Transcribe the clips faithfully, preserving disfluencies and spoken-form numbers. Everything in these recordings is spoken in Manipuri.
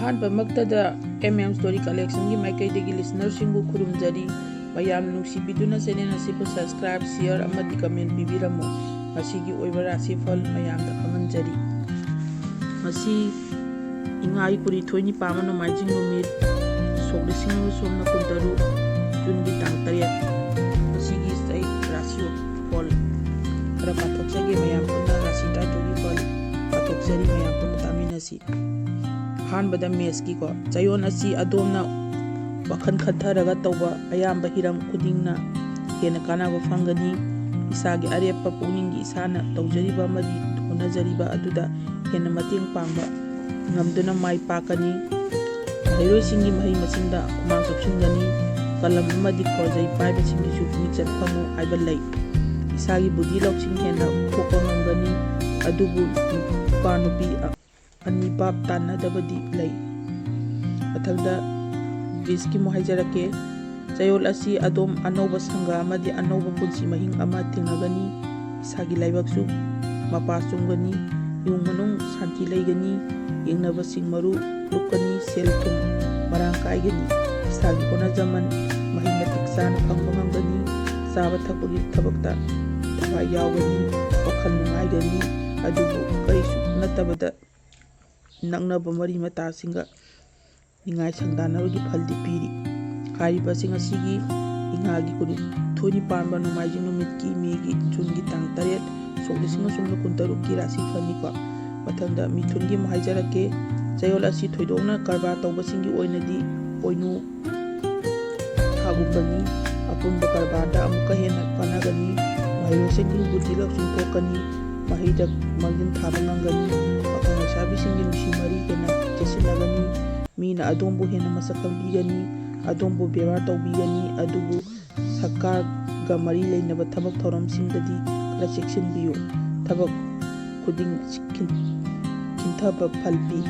ꯑꯍꯥꯟꯕꯃꯛꯇꯗ M M Story Collectionꯒꯤ ꯃꯥꯏꯀꯩꯗꯒꯤ listenerꯁꯤꯡꯕꯨ ꯈꯨꯔꯨꯝꯖꯔꯤ꯫ ꯃꯌꯥꯝ ꯅꯨꯡꯁꯤꯕꯤꯗꯨꯅ channel ꯑꯁꯤꯕꯨ subscribe, share ꯑꯃꯗꯤ comment ꯄꯤꯕꯤꯔꯝꯃꯨ꯫ ꯉꯁꯤꯒꯤ ꯑꯣꯏꯕ ꯔꯥꯁꯤꯐꯜ ꯃꯌꯥꯝꯗ ꯈꯪꯍꯟꯖꯔꯤ꯫ ꯉꯁꯤ ꯏꯉꯥꯒꯤ ꯀꯨꯟꯅꯤꯊꯣꯏꯅꯤ ꯄꯥꯟꯕ ꯅꯣꯡꯃꯥꯏꯖꯤꯡ ꯅꯨꯃꯤꯠ, ꯁꯣꯛ ꯂꯤꯁꯤꯡ ꯑꯃ ꯆꯥꯝꯃꯉꯥ ꯀꯨꯟꯇꯔꯨꯛ, Juneꯒꯤ ꯇꯥꯡ ꯇꯔꯦꯠ꯫ ꯉꯁꯤꯒꯤ ꯆꯩ ꯔꯥꯁꯤꯐꯜ ꯈꯔ ꯄꯥꯊꯣꯛꯆꯒꯦ꯫ ꯃꯌꯥꯝ ꯄꯨꯟꯅ ꯔꯥꯁꯤ ꯇꯔꯥꯅꯤꯊꯣꯏꯒꯤ ꯐꯜ ꯄꯥꯊꯣꯛꯆꯔꯤ꯫ ꯃꯌꯥꯝ ꯄꯨꯟꯅ ꯇꯥꯃꯤꯟꯅꯁꯤ꯫ ꯑꯍꯥꯟꯕꯗ ꯃꯦꯁꯀꯤꯀꯣ, ꯆꯌꯣꯜ ꯑꯁꯤ ꯑꯗꯣꯝꯅ ꯋꯥꯈꯜ ꯈꯟꯊꯔꯒ ꯇꯧꯕ ꯑꯌꯥꯝꯕ ꯍꯤꯔꯝ ꯈꯨꯗꯤꯡꯅ ꯍꯦꯟꯅ ꯀꯥꯟꯅꯕ ꯐꯪꯒꯅꯤ꯫ ꯏꯁꯥꯒꯤ ꯑꯔꯦꯞꯄ ꯄꯨꯛꯅꯤꯡꯒꯤ ꯏꯁꯥꯅ ꯇꯧꯖꯔꯤꯕ ꯑꯃꯗꯤ ꯍꯣꯠꯅꯖꯔꯤꯕ ꯑꯗꯨꯗ ꯍꯦꯟꯅ ꯃꯇꯦꯡ ꯄꯥꯡꯕ ꯉꯝꯗꯨꯅ ꯃꯥꯏ ꯄꯥꯛꯀꯅꯤ꯫ ꯃꯍꯩꯔꯣꯏꯁꯤꯡꯒꯤ ꯃꯍꯩ ꯃꯁꯤꯡꯗ ꯈꯨꯃꯥꯡ ꯆꯥꯎꯁꯤꯟꯒꯅꯤ꯫ ꯀꯂꯝ ꯑꯃꯗꯤ ꯈꯣꯔꯖꯩ ꯄꯥꯏꯕꯁꯤꯡꯒꯤꯁꯨ ꯃꯤꯡꯆꯠ ꯐꯪꯉꯨ ꯍꯥꯏꯕ ꯂꯩ꯫ ꯏꯁꯥꯒꯤ ꯕꯨꯙꯤ ꯂꯧꯁꯤꯡ ꯍꯦꯟꯅ ꯊꯣꯛꯄ ꯉꯝꯒꯅꯤ꯫ ꯑꯗꯨꯕꯨ ꯅꯨꯄꯥ ꯅꯨꯄꯤ ꯑꯅꯤ ꯚꯥꯞ ꯇꯥꯅꯗꯕꯗꯤ ꯂꯩ꯫ ꯃꯊꯪꯗ ꯕꯤꯁꯀꯤ ꯑꯃꯨꯛ ꯍꯥꯏꯖꯔꯛꯀꯦ꯫ ꯆꯌꯣꯜ ꯑꯁꯤ ꯑꯗꯣꯝ ꯑꯅꯧꯕ ꯁꯪꯒ ꯑꯃꯗꯤ ꯑꯅꯧꯕ ꯄꯨꯟꯁꯤ ꯃꯍꯤꯡ ꯑꯃ ꯊꯦꯡꯅꯒꯅꯤ꯫ ꯏꯁꯥꯒꯤ ꯂꯥꯏꯕꯛꯁꯨ ꯃꯄꯥ ꯆꯨꯝꯒꯅꯤ꯫ ꯏꯃꯨꯡ ꯃꯅꯨꯡ ꯁꯥꯟꯇꯤ ꯂꯩꯒꯅꯤ꯫ ꯌꯦꯡꯅꯕꯁꯤꯡ ꯃꯔꯨ ꯂꯨꯞꯀꯅꯤ꯫ ꯁꯦꯜ ꯊꯨꯝ ꯃꯔꯥꯡ ꯀꯥꯏꯒꯅꯤ꯫ ꯏꯁꯥꯒꯤ ꯍꯣꯠꯅꯖꯃꯟ ꯃꯍꯩ ꯃꯇꯤꯛ ꯆꯥꯅ ꯐꯪꯕ ꯉꯝꯒꯅꯤ꯫ ꯆꯥꯕ ꯊꯛꯄꯒꯤ ꯊꯕꯛꯇ ꯊꯋꯥꯏ ꯌꯥꯎꯒꯅꯤ꯫ ꯋꯥꯈꯜ ꯅꯨꯡꯉꯥꯏꯒꯅꯤ꯫ ꯑꯗꯨꯕꯨ ꯀꯔꯤꯁꯨ ꯅꯠꯇꯕꯗ ꯅꯛꯅꯕ ꯃꯔꯤ ꯃꯇꯥꯁꯤꯡꯒ ꯅꯤꯡꯉꯥꯏ ꯁꯪꯗꯥꯅꯕꯒꯤ ꯐꯜꯗꯤ ꯄꯤꯔꯤ꯫ ꯍꯥꯏꯔꯤꯕꯁꯤꯡ ꯑꯁꯤꯒꯤ ꯏꯉꯥꯒꯤ ꯀꯨꯟꯅꯤꯊꯣꯏꯅꯤ ꯄꯥꯟꯕ ꯅꯣꯡꯃꯥꯏꯖꯤꯡ ꯅꯨꯃꯤꯠꯀꯤ ꯃꯦꯒꯤ ꯖꯨꯟꯒꯤ ꯇꯥꯡ ꯇꯔꯦꯠ, ꯁꯣꯛ ꯂꯤꯁꯤꯡ ꯑꯃ ꯆꯥꯝꯃꯉꯥ ꯀꯨꯟꯇꯔꯨꯛꯀꯤ ꯔꯥꯁꯤ ꯐꯜꯅꯤꯀꯣ꯫ ꯃꯊꯪꯗ ꯃꯤꯊꯨꯟꯒꯤ ꯑꯃꯨꯛ ꯍꯥꯏꯖꯔꯛꯀꯦ꯫ ꯆꯌꯣꯜ ꯑꯁꯤ ꯊꯣꯏꯗꯣꯛꯅ ꯀꯔꯕꯥꯔ ꯇꯧꯕꯁꯤꯡꯒꯤ ꯑꯣꯏꯅꯗꯤ ꯄꯣꯏꯅꯨ ꯊꯥꯒꯨꯝꯕꯅꯤ꯫ ꯑꯄꯨꯟꯕ ꯀꯔꯕꯥꯔꯗ ꯑꯃꯨꯛꯀ ꯍꯦꯟꯅ ꯀꯥꯟꯅꯒꯅꯤ꯫ ꯃꯍꯩꯔꯣꯏꯁꯤꯡꯒꯤ ꯕꯨꯙꯤ ꯂꯧꯁꯤꯡ ꯊꯣꯛꯀꯅꯤ꯫ ꯃꯍꯩꯗ ꯃꯥꯡꯖꯤꯜ ꯊꯥꯕ ꯉꯝꯒꯅꯤ꯫ ꯄꯥꯈꯪ ꯂꯩꯁꯥꯕꯤꯁꯤꯡꯒꯤ ꯅꯨꯡꯁꯤ ꯃꯔꯤ ꯍꯦꯟꯅ ꯆꯦꯠꯁꯤꯟꯅꯒꯅꯤ꯫ ꯃꯤꯅ ꯑꯗꯣꯝꯕꯨ ꯍꯦꯟꯅ ꯃꯁꯛ ꯈꯪꯕꯤꯒꯅꯤ꯫ ꯑꯗꯣꯝꯕꯨ ꯕꯦꯕꯥꯔ ꯇꯧꯕꯤꯒꯅꯤ꯫ ꯑꯗꯨꯕꯨ ꯁꯔꯀꯥꯔꯒ ꯃꯔꯤ ꯂꯩꯅꯕ ꯊꯕꯛ ꯊꯧꯔꯝꯁꯤꯡꯗꯗꯤ ꯈꯔ ꯆꯦꯛꯁꯤꯟꯕꯤꯌꯨ꯫ ꯊꯕꯛ ꯈꯨꯗꯤꯡ ꯈꯤꯟ-, ꯈꯤꯟꯊꯕ ꯐꯜ ꯄꯤ꯫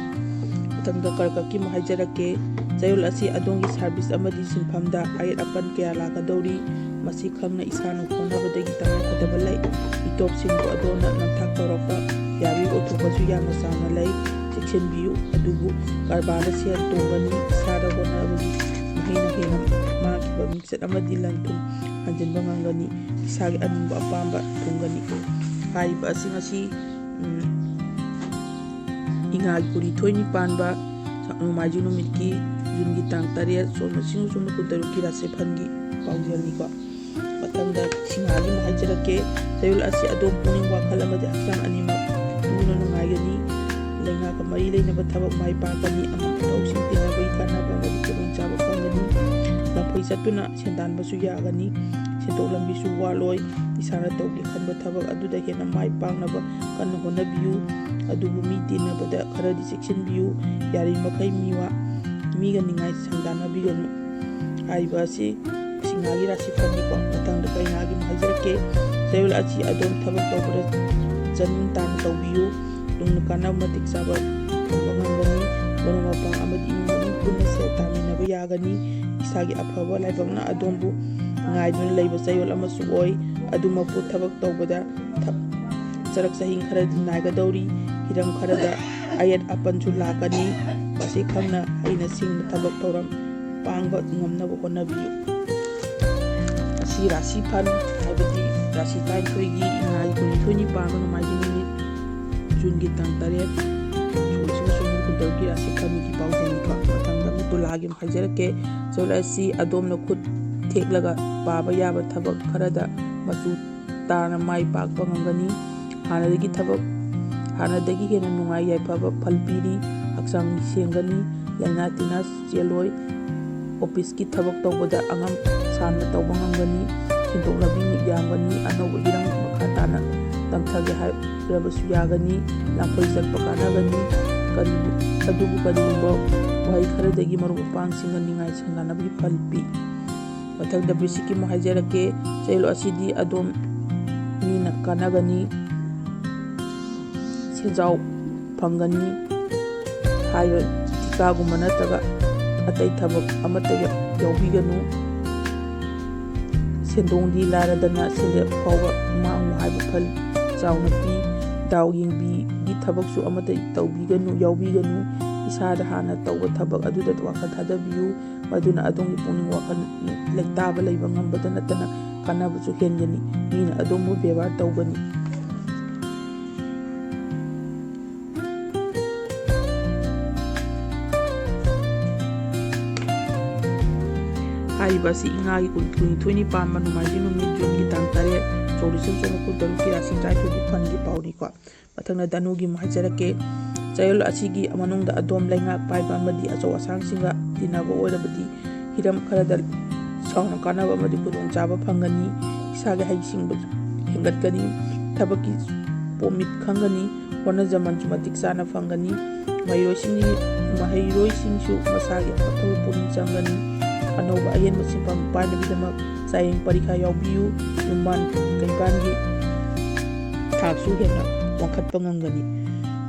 ꯃꯊꯪꯗ ꯀꯔꯀꯠꯀꯤ ꯑꯃꯨꯛ ꯍꯥꯏꯖꯔꯛꯀꯦ꯫ ꯆꯌꯣꯜ ꯑꯁꯤ ꯑꯗꯣꯝꯒꯤ ꯁꯥꯔꯚꯤꯁ ꯑꯃꯗꯤ ꯁꯤꯟꯐꯝꯗ ꯑꯌꯦꯠ ꯑꯄꯟ ꯀꯌꯥ ꯂꯥꯛꯀꯗꯧꯔꯤ꯫ ꯃꯁꯤ ꯈꯪꯅ ꯏꯁꯥꯅ ꯍꯣꯠꯅꯕꯗꯒꯤ ꯇꯉꯥꯏꯐꯗꯕ ꯂꯩ꯫ ꯃꯤꯇꯣꯞꯁꯤꯡꯕꯨ ꯑꯗꯣꯝꯅ ꯅꯝꯊꯥꯛ ꯇꯧꯔꯛꯄ ꯌꯥꯕꯒꯤ ꯑꯣꯏꯊꯣꯛꯄꯁꯨ ꯌꯥꯝꯅ ꯆꯥꯎꯅ ꯂꯩ꯫ ꯆꯦꯛꯁꯤꯟꯕꯤꯌꯨ꯫ ꯑꯗꯨꯕꯨ ꯀꯔꯕꯥꯔꯗ ꯁꯦꯜ ꯇꯣꯡꯒꯅꯤ, ꯏꯁꯥꯗ ꯍꯣꯠꯅꯕꯒꯤ ꯃꯍꯩꯅ ꯍꯦꯟꯅ ꯃꯥꯡꯈꯤꯕ ꯃꯤꯡꯆꯠ ꯑꯃꯗꯤ ꯂꯟ ꯊꯨꯝ ꯍꯟꯖꯤꯟꯕ ꯉꯝꯒꯅꯤ꯫ ꯏꯁꯥꯒꯤ ꯑꯅꯤꯡꯕ ꯑꯄꯥꯝꯕ ꯊꯨꯡꯒꯅꯤ꯫ ꯍꯥꯏꯔꯤꯕ ꯑꯁꯤꯡ ꯑꯁꯤ, ꯎꯝ, ꯏꯉꯥꯒꯤ ꯀꯨꯟꯅꯤꯊꯣꯏꯅꯤ ꯄꯥꯟꯕ ꯅꯣꯡꯃꯥꯏꯖꯤꯡ ꯅꯨꯃꯤꯠꯀꯤ ꯖꯨꯟꯒꯤ ꯇꯥꯡ ꯇꯔꯦꯠ, ꯁꯣꯝꯅ ꯁꯤꯡ ꯁꯣꯝꯅ ꯀꯨꯟꯇꯔꯨꯛꯀꯤ ꯔꯥꯁꯤꯐꯜꯒꯤ ꯄꯥꯎꯖꯦꯜꯅꯤꯀꯣ꯫ ꯃꯊꯪꯗ ꯁꯤꯡꯍꯥꯒꯤ ꯑꯃꯨꯛ ꯍꯥꯏꯖꯔꯛꯀꯦ꯫ ꯆꯌꯣꯜ ꯑꯁꯤ ꯑꯗꯣꯝ ꯄꯨꯛꯅꯤꯡ ꯋꯥꯈꯜ ꯑꯃꯗꯤ ꯍꯛꯆꯥꯡ ꯑꯅꯤꯃꯛ ꯂꯨꯅ ꯅꯨꯡꯉꯥꯏꯒꯅꯤ꯫ ꯂꯩꯉꯥꯛꯀ ꯃꯔꯤ ꯂꯩꯅꯕ ꯊꯕꯛ ꯃꯥꯏ ꯄꯥꯛꯀꯅꯤ ꯑꯃꯗꯤ ꯂꯧꯁꯤꯡ ꯇꯤꯟꯅꯕꯒꯤ ꯀꯥꯟꯅꯕ ꯑꯃꯗꯤ ꯈꯨꯗꯣꯡꯆꯥꯕ ꯐꯪꯒꯅꯤ꯫ ꯂꯝꯐꯩ ꯆꯠꯇꯨꯅ ꯁꯦꯟ ꯇꯥꯟꯕꯁꯨ ꯌꯥꯒꯅꯤ꯫ ꯁꯦꯟꯊꯣꯛ ꯂꯝꯕꯤꯁꯨ ꯋꯥꯠꯂꯣꯏ꯫ ꯏꯁꯥꯅ ꯇꯧꯒꯦ ꯈꯟꯕ ꯊꯕꯛ ꯑꯗꯨꯗ ꯍꯦꯟꯅ ꯃꯥꯏ ꯄꯥꯛꯅꯕ ꯀꯟꯅ ꯍꯣꯠꯅꯕꯤꯌꯨ꯫ ꯑꯗꯨꯕꯨ ꯃꯤ ꯇꯤꯟꯅꯕꯗ ꯈꯔꯗꯤ ꯆꯦꯛꯁꯤꯟꯕꯤꯌꯨ꯫ ꯌꯥꯔꯤꯃꯈꯩ ꯃꯤꯋꯥ, ꯃꯤꯒ ꯅꯤꯡꯉꯥꯏ ꯁꯪꯗꯥꯅꯕꯤꯒꯅꯨ꯫ ꯍꯥꯏꯔꯤꯕ ꯑꯁꯤ ꯁꯤꯡꯍꯥꯒꯤ ꯔꯥꯁꯤꯐꯜꯅꯤꯀꯣ꯫ ꯃꯊꯪꯗ ꯀꯩꯅꯥꯒꯤ ꯑꯃꯨꯛ ꯍꯥꯏꯖꯔꯛꯀꯦ꯫ ꯆꯌꯣꯜ ꯑꯁꯤ ꯑꯗꯣꯝ ꯊꯕꯛ ꯇꯧꯕꯗ ꯆꯅꯤꯡ ꯇꯥꯅ ꯇꯧꯕꯤꯌꯨ꯫ ꯇꯨꯡꯗ ꯀꯥꯟꯅꯕ ꯃꯇꯤꯛ ꯆꯥꯕ ꯐꯪꯕ ꯉꯝꯒꯅꯤ꯫ ꯃꯔꯨꯞ ꯃꯄꯥꯡ ꯑꯃꯗꯤ ꯏꯃꯨꯡ ꯃꯅꯨꯡ ꯄꯨꯟꯅ ꯁꯦꯜ ꯇꯥꯃꯤꯟꯅꯕ ꯌꯥꯒꯅꯤ꯫ ꯏꯁꯥꯒꯤ ꯑꯐꯕ ꯂꯥꯏꯕꯛꯅ ꯑꯗꯣꯝꯕꯨ ꯉꯥꯏꯗꯨꯅ ꯂꯩꯕ ꯆꯌꯣꯜ ꯑꯃꯁꯨ ꯑꯣꯏ꯫ ꯑꯗꯨꯃꯛꯄꯨ ꯊꯕꯛ ꯇꯧꯕꯗ ꯊ-, ꯆꯔꯛ ꯆꯍꯤꯡ ꯈꯔꯗꯤ ꯅꯥꯏꯒꯗꯧꯔꯤ꯫ ꯍꯤꯔꯝ ꯈꯔꯗ ꯑꯌꯦꯠ ꯑꯄꯟꯁꯨ ꯂꯥꯛꯀꯅꯤ꯫ ꯃꯁꯤ ꯈꯪꯅ ꯍꯩꯅ ꯁꯤꯡꯅ ꯊꯕꯛ ꯊꯧꯔꯝ ꯄꯥꯡꯕ ꯉꯝꯅꯕ ꯍꯣꯠꯅꯕꯤꯌꯨ꯫ ꯑꯁꯤ ꯔꯥꯁꯤꯐꯜ, ꯍꯥꯏꯕꯗꯤ ꯔꯥꯁꯤ ꯇꯔꯥꯅꯤꯊꯣꯏꯒꯤ ꯏꯉꯥꯒꯤ ꯀꯨꯟꯅꯤꯊꯣꯏꯅꯤ ꯄꯥꯟꯕ ꯅꯣꯡꯃꯥꯏꯖꯤꯡ ꯅꯨꯃꯤꯠ, ꯖꯨꯟꯒꯤ ꯇꯥꯡ ꯇꯔꯦꯠ, ꯁꯣꯛꯂꯤꯕ ꯁꯣꯛꯂꯤꯕ ꯀꯨꯟꯇꯔꯨꯛꯀꯤ ꯔꯥꯁꯤꯐꯜꯒꯤ ꯄꯥꯎꯖꯦꯜꯅꯤꯀꯣ꯫ ꯃꯊꯪꯗ ꯑꯃꯨꯛ ꯇꯨꯂꯥꯒꯤ ꯑꯃꯨꯛ ꯍꯥꯏꯖꯔꯛꯀꯦ꯫ ꯆꯌꯣꯜ ꯑꯁꯤ ꯑꯗꯣꯝꯅ ꯈꯨꯠ ꯊꯦꯛꯂꯒ ꯄꯥꯕ ꯌꯥꯕ ꯊꯕꯛ ꯈꯔꯗ ꯃꯆꯨ ꯇꯥꯅ ꯃꯥꯏ ꯄꯥꯛꯄ ꯉꯝꯒꯅꯤ꯫ ꯍꯥꯟꯅꯗꯒꯤ ꯊꯕꯛ, ꯍꯥꯟꯅꯗꯒꯤ ꯍꯦꯟꯅ ꯅꯨꯡꯉꯥꯏ ꯌꯥꯏꯐꯕ ꯐꯜ ꯄꯤꯔꯤ꯫ ꯍꯛꯆꯥꯡ ꯁꯦꯡꯒꯅꯤ꯫ ꯂꯥꯏꯅꯥ ꯇꯤꯟꯅꯥ ꯆꯦꯜꯂꯣꯏ꯫ ꯑꯣꯐꯤꯁꯀꯤ ꯊꯕꯛ ꯇꯧꯕꯗ ꯑꯉꯝ ꯁꯥꯟꯅ ꯇꯧꯕ ꯉꯝꯒꯅꯤ꯫ ꯁꯦꯟꯊꯣꯛ ꯂꯝꯕꯤ ꯌꯥꯝꯒꯅꯤ꯫ ꯑꯅꯧꯕ ꯍꯤꯔꯝ ꯃꯈꯥ ꯇꯥꯅ ꯇꯝꯊꯒꯦ ꯍꯥꯏꯔꯕꯁꯨ ꯌꯥꯒꯅꯤ꯫ ꯂꯝꯐꯩ ꯆꯠꯄ ꯀꯥꯟꯅꯒꯅꯤ꯫ ꯀꯔꯤꯕꯨ-, ꯑꯗꯨꯕꯨ ꯀꯔꯤꯒꯨꯝꯕ ꯋꯥꯍꯩ ꯈꯔꯗꯒꯤ ꯃꯔꯨꯞ ꯃꯄꯥꯡꯁꯤꯡꯒ ꯅꯤꯡꯉꯥꯏ ꯁꯪꯗꯥꯅꯕꯒꯤ ꯐꯜ ꯄꯤ꯫ ꯃꯊꯪꯗ ꯕ꯭ꯔꯤꯁꯤꯛꯀꯤ ꯑꯃꯨꯛ ꯍꯥꯏꯖꯔꯛꯀꯦ꯫ ꯆꯌꯣꯜ ꯑꯁꯤꯗꯤ ꯑꯗꯣꯝ ꯃꯤꯅ ꯀꯥꯟꯅꯒꯅꯤ꯫ ꯁꯦꯟꯖꯥꯎ ꯐꯪꯒꯅꯤ꯫ ꯍꯥꯏꯕ ꯊꯤꯀꯥꯒꯨꯝꯕ ꯅꯠꯇ꯭ꯔꯒ ꯑꯇꯩ ꯊꯕꯛ ꯑꯃꯠꯇ ꯌꯥ-, ꯌꯥꯎꯕꯤꯒꯅꯨ꯫ ꯁꯦꯟꯗꯣꯡꯗꯤ ꯂꯥꯏꯔꯗꯅ ꯁꯦꯜꯂꯦꯞ ꯐꯥꯎꯕ ꯃꯥꯡꯉꯨ ꯍꯥꯏꯕ ꯐꯜ ꯆꯥꯎꯅ ꯄꯤ꯫ ꯗꯥꯎ ꯌꯦꯡꯕꯤꯒꯤ ꯊꯕꯛꯁꯨ ꯑꯃꯠꯇ ꯇꯧꯕꯤꯒꯅꯨ, ꯌꯥꯎꯕꯤꯒꯅꯨ꯫ ꯏꯁꯥꯗ ꯍꯥꯟꯅ ꯇꯧꯕ ꯊꯕꯛ ꯑꯗꯨꯗ ꯋꯥꯈꯜ ꯊꯥꯗꯕꯤꯌꯨ꯫ ꯃꯗꯨꯅ ꯑꯗꯣꯝꯒꯤ ꯄꯨꯛꯅꯤꯡ ꯋꯥꯈꯜ ꯂꯩꯇꯥꯕ ꯂꯩꯕ ꯉꯝꯕꯇ ꯅꯠꯇꯅ ꯀꯥꯟꯅꯕꯁꯨ ꯍꯦꯟꯒꯅꯤ꯫ ꯃꯤꯅ ꯑꯗꯣꯝꯕꯨ ꯕꯦꯕꯥꯔ ꯇꯧꯒꯅꯤ꯫ ꯍꯥꯏꯔꯤꯕ ꯑꯁꯤ ꯏꯉꯥꯒꯤ ꯀꯨꯟ-, ꯀꯨꯟꯅꯤꯊꯣꯏꯅꯤ ꯄꯥꯟꯕ ꯅꯣꯡꯃꯥꯏꯖꯤꯡ ꯅꯨꯃꯤꯠ, ꯖꯨꯟꯒꯤ ꯇꯥꯡ ꯇꯔꯦꯠ, ꯁꯣꯛ ꯂꯤꯁꯤꯡ ꯁꯣꯛꯅ ꯀꯨꯟꯇꯔꯨꯛꯀꯤ ꯔꯥꯁꯤ ꯆꯥꯏꯊꯣꯛꯀꯤ ꯐꯟꯒꯤ ꯄꯥꯎꯅꯤꯀꯣ꯫ ꯃꯊꯪꯗ ꯙꯅꯨꯒꯤ ꯑꯃꯨꯛ ꯍꯥꯏꯖꯔꯛꯀꯦ꯫ ꯆꯌꯣꯜ ꯑꯁꯤꯒꯤ ꯃꯅꯨꯡꯗ ꯑꯗꯣꯝ ꯂꯩꯉꯥꯛ ꯄꯥꯏꯕ ꯑꯃꯗꯤ ꯑꯆꯧ ꯑꯁꯥꯡꯁꯤꯡꯒ ꯇꯤꯟꯅꯕ ꯑꯣꯏꯔꯕꯗꯤ ꯍꯤꯔꯝ ꯈꯔꯗ ꯆꯥꯎꯅ ꯀꯥꯟꯅꯕ ꯑꯃꯗꯤ ꯈꯨꯗꯣꯡꯆꯥꯕ ꯐꯪꯒꯅꯤ꯫ ꯏꯁꯥꯒꯤ ꯍꯩꯁꯤꯡꯕ ꯍꯦꯟꯒꯠꯀꯅꯤ꯫ ꯊꯕꯛꯀꯤ ꯄꯣꯃꯤꯠ ꯈꯪꯒꯅꯤ꯫ ꯍꯣꯠꯅꯖꯃꯟꯁꯨ ꯃꯇꯤꯛ ꯆꯥꯅ ꯐꯪꯒꯅꯤ꯫ ꯃꯍꯩꯔꯣꯏꯁꯤꯡꯒꯤ, ꯃꯍꯩꯔꯣꯏꯁꯤꯡꯁꯨ ꯃꯁꯥꯒꯤ ꯑꯐꯕ ꯄꯨꯛꯅꯤꯡ ꯆꯪꯒꯅꯤ꯫ ꯑꯅꯧꯕ ꯑꯍꯦꯟꯕ ꯁꯤꯟꯐꯝ ꯄꯥꯏꯅꯕꯒꯤꯗꯃꯛ ꯆꯥꯡꯌꯦꯡ ꯄꯔꯤꯈꯥ ꯌꯥꯎꯕꯤꯌꯨ꯫ ꯌꯨꯝꯕꯥꯟ ꯀꯩꯕꯥꯟꯒꯤ ꯊꯥꯛꯁꯨ ꯍꯦꯟꯅ ꯋꯥꯡꯈꯠꯄ ꯉꯝꯒꯅꯤ꯫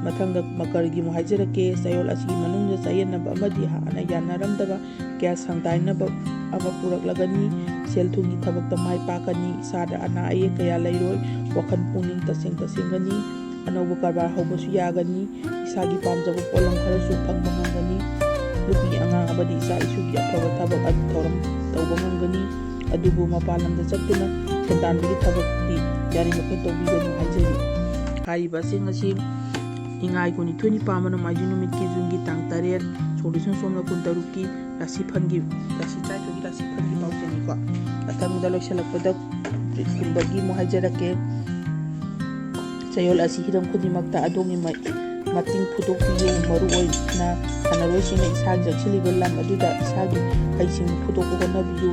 ꯃꯊꯪꯗ ꯃꯀꯔꯒꯤ ꯑꯃꯨꯛ ꯍꯥꯏꯖꯔꯛꯀꯦ꯫ ꯆꯌꯣꯜ ꯑꯁꯤꯒꯤ ꯃꯅꯨꯡꯗ ꯆꯌꯦꯠꯅꯕ ꯑꯃꯗꯤ ꯍꯥꯟꯅ ꯌꯥꯅꯔꯝꯗꯕ ꯀꯌꯥ ꯁꯪꯗꯥꯏꯅꯕ ꯑꯃ ꯄꯨꯔꯛꯂꯒꯅꯤ꯫ ꯁꯦꯜ ꯊꯨꯝꯒꯤ ꯊꯕꯛꯇ ꯃꯥꯏ ꯄꯥꯛꯀꯅꯤ꯫ ꯏꯁꯥꯗ ꯑꯅꯥ ꯑꯌꯦꯛ ꯀꯌꯥ ꯂꯩꯔꯣꯏ꯫ ꯋꯥꯈꯜ ꯄꯨꯛꯅꯤꯡ ꯇꯁꯦꯡ ꯇꯁꯦꯡꯒꯅꯤ꯫ ꯑꯅꯧꯕ ꯀꯔꯕꯥꯔ ꯍꯧꯕꯁꯨ ꯌꯥꯒꯅꯤ꯫ ꯏꯁꯥꯒꯤ ꯄꯥꯝꯖꯕ ꯄꯣꯠꯂꯝ ꯈꯔꯁꯨ ꯐꯪꯕ ꯉꯝꯒꯅꯤ꯫ ꯅꯨꯄꯤ ꯑꯉꯥꯡ ꯑꯃꯗꯤ ꯏꯆꯥ ꯏꯁꯨꯒꯤ ꯑꯐꯕ ꯊꯕꯛ ꯑꯗꯨ ꯊꯧꯔꯝ ꯇꯧꯕ ꯉꯝꯒꯅꯤ꯫ ꯑꯗꯨꯕꯨ ꯃꯄꯥꯟ ꯂꯝꯗ ꯆꯠꯇꯨꯅ ꯁꯦꯟꯗꯥꯟꯕꯒꯤ ꯊꯕꯛꯇꯤ ꯌꯥꯔꯤꯃꯈꯩ ꯇꯧꯕꯤꯒꯅꯨ ꯍꯥꯏꯖꯔꯤ꯫ ꯍꯥꯏꯔꯤꯕꯁꯤꯡ ꯑꯁꯤ ꯏꯉꯥꯏ ꯀꯨꯟꯅꯤꯊꯣꯏꯅꯤ ꯄꯥꯟꯕ ꯅꯣꯡꯃꯥꯏꯖꯤꯡ ꯅꯨꯃꯤꯠꯀꯤ ꯖꯨꯟꯒꯤ ꯇꯥꯡ ꯇꯔꯦꯠ, ꯁꯣꯛ ꯂꯤꯁꯤꯡ ꯁꯣꯝꯅ ꯀꯨꯟꯇꯔꯨꯛꯀꯤ ꯔꯥꯁꯤ ꯐꯟꯒꯤ, ꯔꯥꯁꯤ ꯆꯥꯏꯊꯣꯛꯀꯤ ꯔꯥꯁꯤ ꯐꯟꯒꯤ ꯄꯥꯎꯖꯦꯜꯅꯤꯀꯣ꯫ ꯃꯊꯪꯗ ꯂꯣꯏꯁꯤꯜꯂꯛꯄꯗ ꯀꯨꯝꯕꯒꯤ ꯑꯃꯨꯛ ꯍꯥꯏꯖꯔꯛꯀꯦ꯫ ꯆꯌꯣꯜ ꯑꯁꯤ ꯍꯤꯔꯝ ꯈꯨꯗꯤꯡꯃꯛꯇ ꯑꯗꯣꯝꯒꯤ ꯃ-, ꯃꯇꯦꯡ ꯐꯨꯗꯣꯛꯄꯤꯌꯨ꯫ ꯃꯔꯨꯑꯣꯏꯅ ꯁꯥꯟꯅꯔꯣꯏꯁꯤꯡꯅ ꯏꯁꯥꯒꯤ ꯆꯪꯁꯤꯜꯂꯤꯕ ꯂꯝ ꯑꯗꯨꯗ ꯏꯁꯥꯒꯤ ꯍꯩꯁꯤꯡꯕ ꯐꯨꯗꯣꯛꯄ ꯍꯣꯠꯅꯕꯤꯌꯨ꯫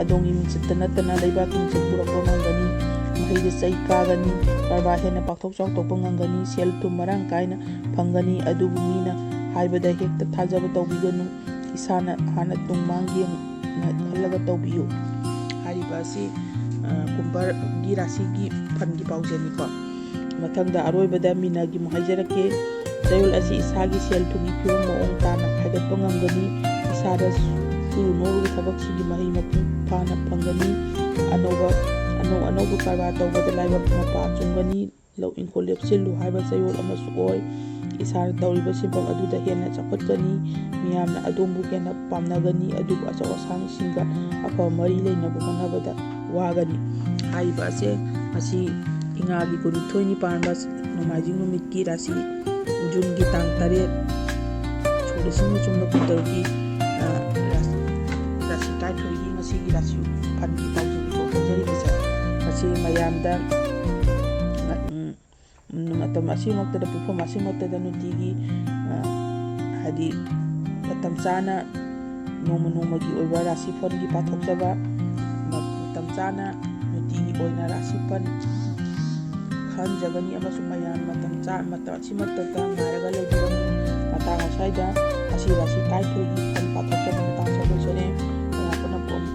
ꯑꯗꯣꯝꯒꯤ ꯃꯤꯡꯆꯠꯇ ꯅꯠꯇꯅ ꯂꯩꯕꯥꯛꯀꯤ ꯃꯤꯡꯆꯠ ꯄꯨꯔꯛꯄ ꯉꯝꯒꯅꯤ꯫ ꯃꯍꯩꯗ ꯆꯩ ꯀꯥꯒꯅꯤ꯫ ꯀꯔꯕꯥꯔ ꯍꯦꯟꯅ ꯄꯥꯛꯊꯣꯛ ꯆꯥꯎꯊꯣꯛꯄ ꯉꯝꯒꯅꯤ꯫ ꯁꯦꯜ ꯊꯨꯝ ꯃꯔꯥꯡ ꯀꯥꯏꯅ ꯐꯪꯒꯅꯤ꯫ ꯑꯗꯨꯕꯨ ꯃꯤꯅ ꯍꯥꯏꯕꯗ ꯍꯦꯛꯇ ꯊꯥꯖꯕ ꯇꯧꯕꯤꯒꯅꯨ꯫ ꯏꯁꯥꯅ ꯍꯥꯟꯅ ꯇꯨꯡ ꯃꯥꯡ ꯌꯦꯡꯅ ꯈꯜꯂꯒ ꯇꯧꯕꯤꯌꯨ꯫ ꯍꯥꯏꯔꯤꯕ ꯑꯁꯤ, ꯑ, ꯀꯨꯝꯕꯔꯒꯤ ꯔꯥꯁꯤꯒꯤ ꯐꯟꯒꯤ ꯄꯥꯎꯖꯦꯜꯅꯤꯀꯣ꯫ ꯃꯊꯪꯗ ꯑꯔꯣꯏꯕꯗ ꯃꯤꯅꯒꯤ ꯑꯃꯨꯛ ꯍꯥꯏꯖꯔꯛꯀꯦ꯫ ꯆꯌꯣꯜ ꯑꯁꯤ ꯏꯁꯥꯒꯤ ꯁꯦꯜ ꯊꯨꯝꯒꯤ ꯐꯤꯕꯝ ꯃꯑꯣꯡ ꯇꯥꯅ ꯍꯥꯏꯒꯠꯄ ꯉꯝꯒꯅꯤ꯫ ꯏꯁꯥꯗ ꯁꯨꯔꯨ ꯅꯣꯝꯂꯨꯕ ꯊꯕꯛꯁꯤꯡꯒꯤ ꯃꯍꯩ ꯃꯄꯨꯡ ꯐꯥꯅ ꯐꯪꯒꯅꯤ꯫ ꯑꯅꯧꯕ, ꯑꯅꯧ ꯑꯅꯧꯕ ꯀꯔꯕꯥꯔ ꯇꯧꯕꯗ ꯂꯥꯏꯕꯛ ꯃꯄꯥ ꯆꯨꯝꯒꯅꯤ꯫ ꯂꯧ ꯏꯪꯈꯣꯜ ꯂꯦꯞꯁꯤꯜꯂꯨ ꯍꯥꯏꯕ ꯆꯌꯣꯜ ꯑꯃꯁꯨ ꯑꯣꯏ꯫ ꯏꯁꯥꯅ ꯇꯧꯔꯤꯕ ꯁꯤꯟꯐꯝ ꯑꯗꯨꯗ ꯍꯦꯟꯅ ꯆꯥꯎꯈꯠꯀꯅꯤ, ꯃꯤꯌꯥꯝꯅ ꯑꯗꯣꯝꯕꯨ ꯍꯦꯟꯅ ꯄꯥꯝꯅꯒꯅꯤ, ꯑꯗꯨꯕꯨ ꯑꯆꯧ ꯑꯁꯥꯡꯁꯤꯡꯒ ꯑꯐꯕ ꯃꯔꯤ ꯂꯩꯅꯕ ꯍꯣꯠꯅꯕꯗ ꯋꯥꯒꯅꯤ꯫ ꯍꯥꯏꯔꯤꯕ ꯑꯁꯦ ꯉꯁꯤ ꯏꯉꯥꯒꯤ ꯀꯨꯟꯅꯤꯊꯣꯏꯅꯤ ꯄꯥꯟꯕ ꯅꯣꯡꯃꯥꯏꯖꯤꯡ ꯅꯨꯃꯤꯠꯀꯤ ꯔꯥꯁꯤ, ꯖꯨꯟꯒꯤ ꯇꯥꯡ ꯇꯔꯦꯠ, ꯁꯣꯛ ꯂꯤꯁꯤꯡ ꯑꯃ ꯆꯨꯝꯅ ꯀꯨꯟꯇꯔꯨꯛꯀꯤ, ꯑ, ꯔꯥꯁꯤ, ꯔꯥꯁꯤ ꯇꯔꯥꯅꯤꯊꯣꯏꯒꯤ ꯉꯁꯤꯒꯤ ꯔꯥꯁꯤ ꯐꯟꯒꯤ ꯄꯥꯎꯖꯦꯜ ꯏꯊꯣꯛ ꯍꯥꯏꯖꯔꯤꯕꯁꯦ, ꯃꯁꯤ ꯃꯌꯥꯝꯗ, ꯎꯝ, ꯃꯇꯝ ꯑꯁꯤꯃꯛꯇꯗ, ꯄꯨꯡꯐꯝ ꯑꯁꯤꯃꯛꯇꯗ ꯅꯨꯡꯇꯤꯒꯤ, ꯑ, ꯍꯥꯏꯗꯤ ꯃꯇꯝ ꯆꯥꯅ ꯅꯣꯡꯃ ꯅꯣꯡꯃꯒꯤ ꯑꯣꯏꯕ ꯔꯥꯁꯤ ꯐꯟꯒꯤ ꯄꯥꯊꯣꯛꯆꯕ, ꯃꯇꯝ ꯆꯥꯅ ꯅꯨꯡꯇꯤꯒꯤ ꯑꯣꯏꯅ ꯔꯥꯁꯤ ꯐꯟ ꯈꯟꯖꯒꯅꯤ ꯑꯃꯁꯨꯡ ꯃꯌꯥꯝ ꯃꯇꯝ ꯆꯥ-, ꯃꯇꯝ ꯑꯁꯤꯃꯛꯇꯗ ꯉꯥꯏꯔꯒ ꯂꯩꯕꯤꯔꯝꯃꯨ꯫ ꯃꯇꯥꯡ ꯑꯁ꯭ꯋꯥꯏꯗ ꯑꯁꯤ ꯔꯥꯁꯤ ꯇꯔꯥꯅꯤꯊꯣꯏꯒꯤ ꯐꯟ ꯄꯥꯊꯣꯛꯆꯕ ꯃꯇꯥꯡ ꯑꯁ꯭ꯋꯥꯏꯗ ꯂꯣꯏꯁꯤꯜꯂꯦ꯫ ꯃꯌꯥꯝ ꯄꯨꯝꯅꯃꯛꯄꯨ ꯑꯃꯨꯛ